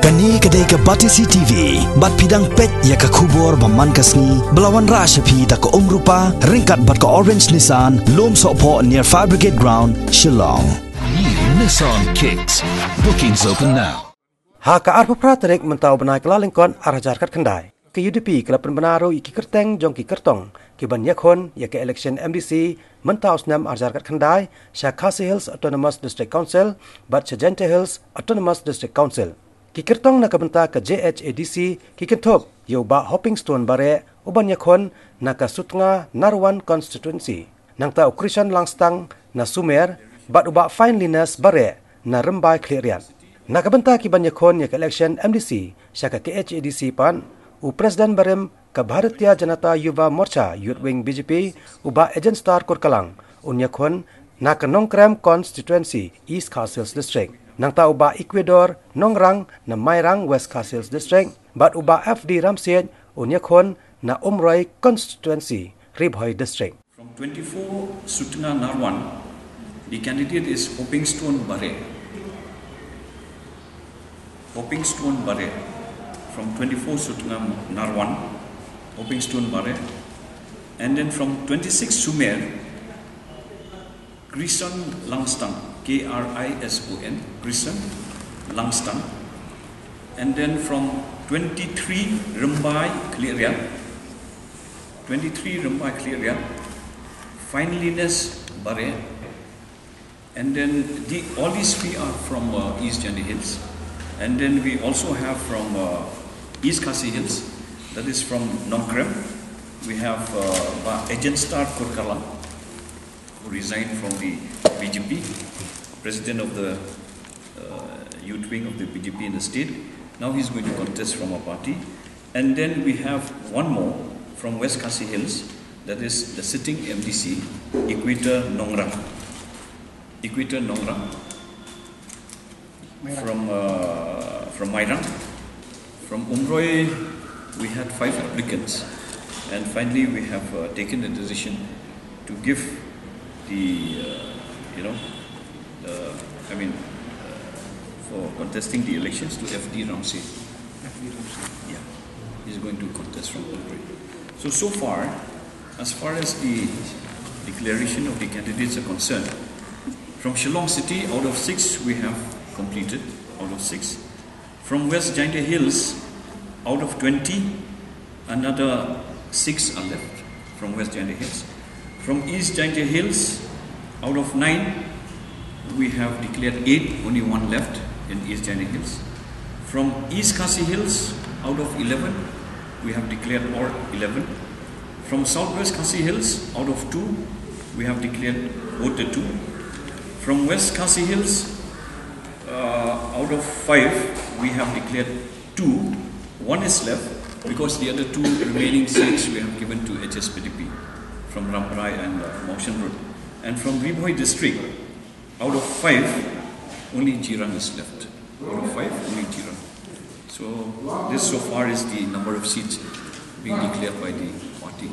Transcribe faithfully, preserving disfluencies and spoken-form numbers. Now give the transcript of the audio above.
Kane ka dei ka Batesi T V, bad phi dang peit ïa ka khubor ba man ka sngi, ba la wanrah sha phi da ka Umrupa, ryngkat bad ka Orange Nissan, Lum Sohphoh near Fire Brigade Ground, Shillong. New Nissan Kicks. Bookings open now. Ha ka arphew phra tarik mynta u bnai Kyllalyngkot ar hajar khatkhyndai, ka U D P ka la pynbna ruh ïa ki kyrteng jong ki kyrtong kiban ïakhun ïa ka election M D C mynta u snem ar hajar khatkhyndai sha Khasi Hills Autonomous District Council bad sha Jaintia Hills Autonomous District Council. Ki kyrtong na ka bynta ka J H A D C ki kynthup ïa u Bah Hopingstone Bareh uban ïakhun na ka Sutnga Narwan Constituency, nangta u Krishan Langstang na Sumer, bad u Bah Finelyness Bareh na Rymbai Khliehriat. Na ka bynta kiban ïakhun ïa ka election M D C sha ka K H A D C pat, u President barim ka Bharatiya Janata Yuva Morcha Youth Wing B J P, u Bah Agenstar Kurkalang un ïakhun na ka Nongkrem Constituency, East Khasi Hills District, nangta u Bah Ecuador Nongrang na Mairang, West Khasi Hills District, bad u Bah F D Ramsiej un ïakhun na Umroi Constituency, Ri Bhoi District. From twenty-four Sutnga Narwan, the candidate is Hopingstone Bareh. Hopingstone Bareh. From twenty-four Sutnga Narwan, Hopingstone Bareh. And then from twenty-six Sumer, Krison Langstang, K R I S O N, Krison Langstang. And then from twenty-three Rymbai Khliehriat, twenty-three Rymbai Khliehriat, Finelyness Bareh. And then the, all these three are from uh, East Jaintia Hills. And then we also have from uh, East Khasi Hills, that is from Nongkrem. We have uh, Bah Agenstar Kurkalang, who resigned from the B J P, president of the uh, youth wing of the B J P in the state. Now he's going to contest from our party. And then we have one more from West Khasi Hills, that is the sitting M D C, Equator Nongrang. Equator Nongrang. Mairang. From, uh, from Mairang. From Umroi, we had five applicants, and finally we have uh, taken a decision to give the, uh, you know, the, I mean, uh, for contesting the elections to F D Ramsey. F D Ramsey. Yeah, he's going to contest from Umroi. So, so far, as far as the declaration of the candidates are concerned, from Shillong City, out of six, we have completed, out of six. From West Jaintia Hills, out of twenty, another six are left from West Jaintia Hills. From East Jaintia Hills, out of nine, we have declared eight, only one left in East Jaintia Hills. From East Khasi Hills, out of eleven, we have declared all eleven. From Southwest Khasi Hills, out of two, we have declared both the two. From West Khasi Hills, uh, out of five, we have declared two. One is left because the other two remaining seats we have given to H S P D P from Rambrai and uh, Mawshynrut. And from Ri Bhoi district, out of five, only Jirang is left. Out of five, only Jirang. So this so far is the number of seats being declared by the party.